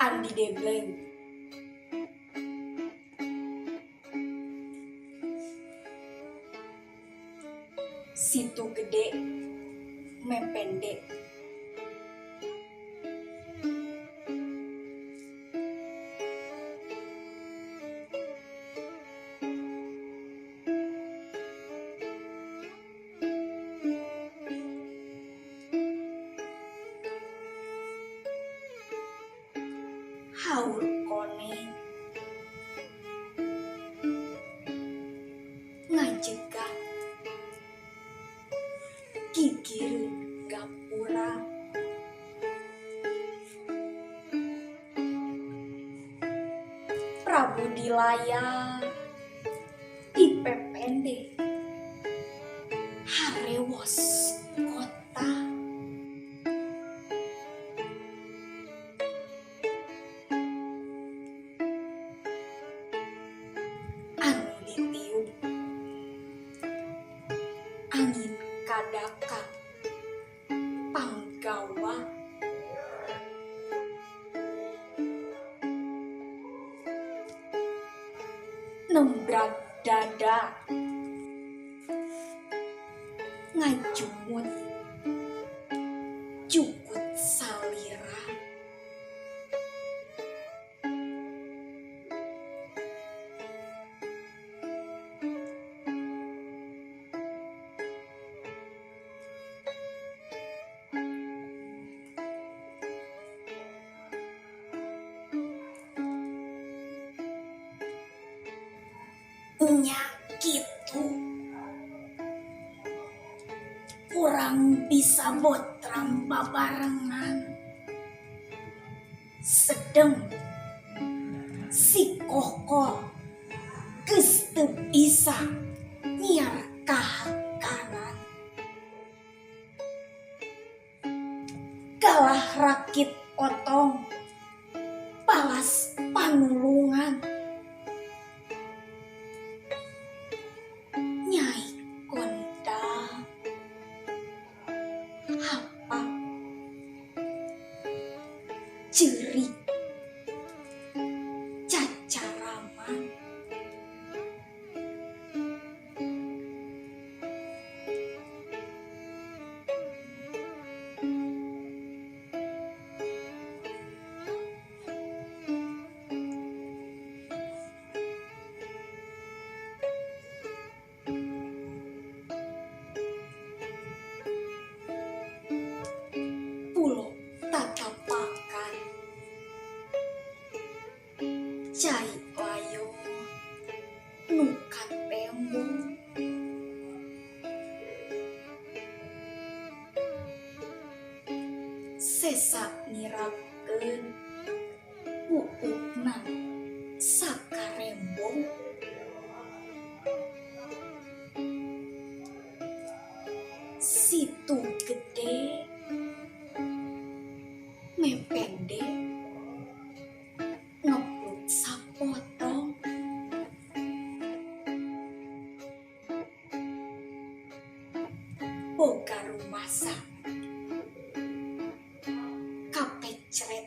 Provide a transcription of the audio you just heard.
Andi Debleng. Situ gede mepende. Haur koneng ngajegat gigireun gapura. Prabu Dilaya dipepende harewos kota. Anu ditiup angin kadaka panggawa. Nembrak dada ngajumut jukut salira. Nya kitu kurang bisa botrang babarengan, sedeng si kokol geus teu bisa nyiar kahakanan. Galah rakit otong balas panulungan. Nyai kondang hapa cerik cacaraman. Pulo tatapakan cai layo nu katembong. Sesa ngirapkeun buukna sakarembong. Situ gede mepende ngepluk sapotong. Boga rumasa kapecret.